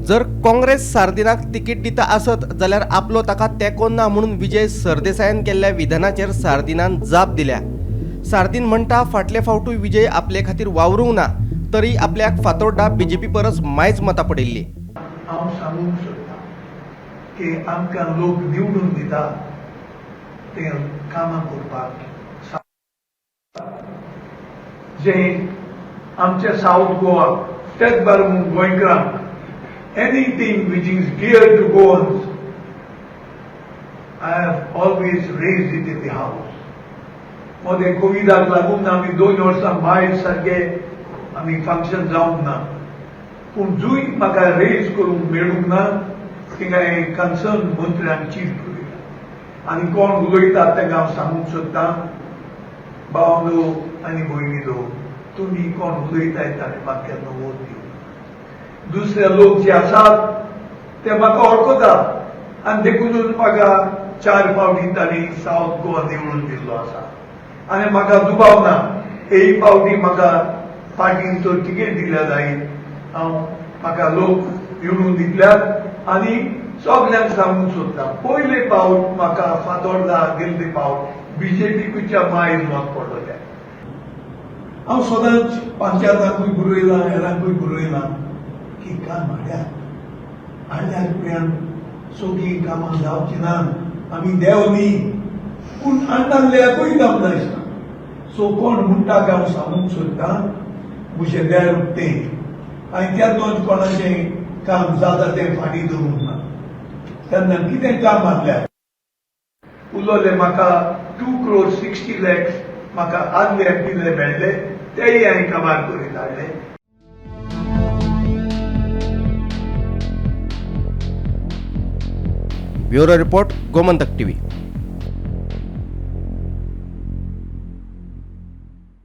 जर काँग्रेस सार्दिनाक तिकीट दिता आसत जाल्यार आपलो ताका तेंको ना म्हणून विजय सरदेसायान केल्ल्या विधानाचेर सार्दिनान जाप दिल्या. सार्दीन म्हणटा फाटले फावटूय विजय आपले खातीर वावरूंक ना तरी आपल्याक फातोड्डा बीजेपी परस मायज मतां पडिल्ली. हांव सांगूंक सोदतां की आमकां लोक निवडून दिता ते कामां करपाक, जे आमचे सावथ गोवा तेच बरोबर गोंयकारांक anything which is dear to Goans I have always raised it in the house. मदें कोविडाक लागून आमी 2 वर्सां भायर सारके आमी फंक्शन जावंक ना, पूण जूय म्हाका रेज करूंक मेळूंक ना थिंगा कन्सर्न मंत्र्यांक चीट बरयला आनी कोण उलयतात तांकां हांव सांगूंक सोदतां, भावांनो आनी भयणीनो, तुमी कोण उलयताय ताणें म्हाका केन्ना वोट दिवंक. दुसरे लोक जे आसात ते म्हाका वळखतात आनी देखूनच म्हाका 4 फावटी तांणी सावथ गोवा निवडून दिल्लो आसा आनी म्हाका दुबाव ना हे फावटी म्हाका पार्टीन तर तिकेट दिल्या जायत, हांव म्हाका लोक निवडून दितल्यात. आनी सगल्यांक सांगूंक सोदता, पयले फावट म्हाका फातोर्डा गेल्ले फावट बीजेपीच्या मायज मत पडलेलें. हांव सदांच पंचायतांकूय बरयलां, हेरांकूय बरयलां की काम हाड्यात, हाडल्यार उपरांत सगळीं कामां जावचीं ना, आमी देव न्ही, पूण आणल्याकूय काम जायना. सो कोण म्हणटा काय हांव सांगूंक सोदतां, म्हजें देर उक्तें आनी तेन्नाच कोणाचें काम जाता तें फाटीं दवरूंक ना. तेन्ना कितें काम आहल्यार उलोवलें म्हाका 2 crore 60 lakhs म्हाका आदले एमपीले मेळ्ळे, तेय हांवें काबार करीत हाडले. Bureau report, Gomantak TV.